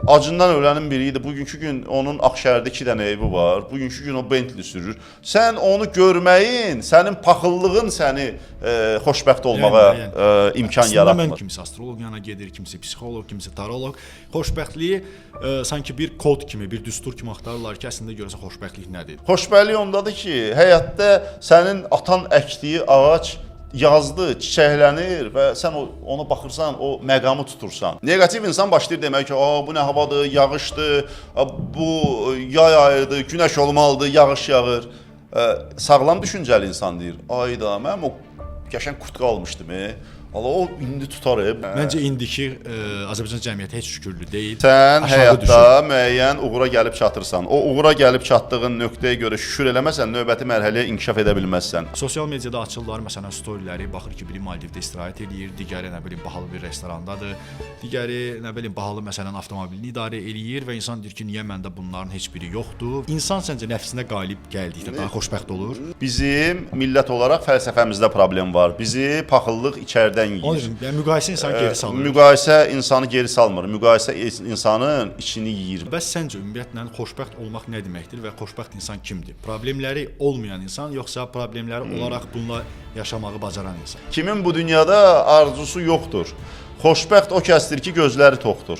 Acından ölənin biri idi. Bugünkü gün onun Ağşəhərdə 2 dənə evi var. Bugünkü gün o Bentley sürür. Sən onu görməyin, sənin paxıllığın səni xoşbəxt olmağa imkan Əslində mən yaratmır. Kimisi astroloq yanına gedir, kimisi psixoloq, kimisi taroloq. Xoşbəxtliyi sanki bir kod kimi, bir düstur kimi axtarırlar ki, əslində görəsən xoşbəxtlik nədir? Xoşbəxtlik ondadır ki, həyatda sənin atan əkdiyi ağac yazdı, çiçəklənir və sən ona baxırsan, o məqamı tutursan. Neqativ insan başlayır demək ki, "A, bu nə havadır, yağışdır, bu yay ayıdır, günəş olmalıdır, yağış yağır." Sağlam düşüncəli insan deyir: "Ayda, mənim o qəşəng kurtka almışdım. Allah o indi tutar." Məncə indiki Azərbaycan cəmiyyəti heç şükürlü deyil. Sən Aşağı həyatda düşür. Müəyyən uğura gəlib çatırsan. O uğura gəlib çatdığın nöqtəyə görə şükür eləməsən, növbəti mərhələyə inkişaf edə bilməzsən. Sosial mediada açırlar məsələn storyləri, baxır ki, biri Maldivdə istirahət eləyir, digəri nə bilim bahalı bir restorandadır, digəri nə bilim bahalı məsələn avtomobilini idarə eləyir və insan deyir ki, niyə məndə bunların heç biri yoxdur? İnsan səncə nəfsinə qalib gəldikdə daha xoşbəxt olur? Bizim millət olaraq fəlsəfəmizdə problem var. Bizi paxıllıq içəridən Onun yeyir. üçün yəni müqayisə insanı geri salır. Müqayisə insanı geri salmır. Müqayisə insanın içini yeyir. Bəs səncə ümumiyyətlə xoşbəxt olmaq nə deməkdir və xoşbəxt insan kimdir? Problemləri olmayan insan yoxsa problemləri olaraq bununla yaşamağı bacaran insan? Kimin bu dünyada arzusu yoxdur? Xoşbəxt o kəsdir ki, gözləri toxdur.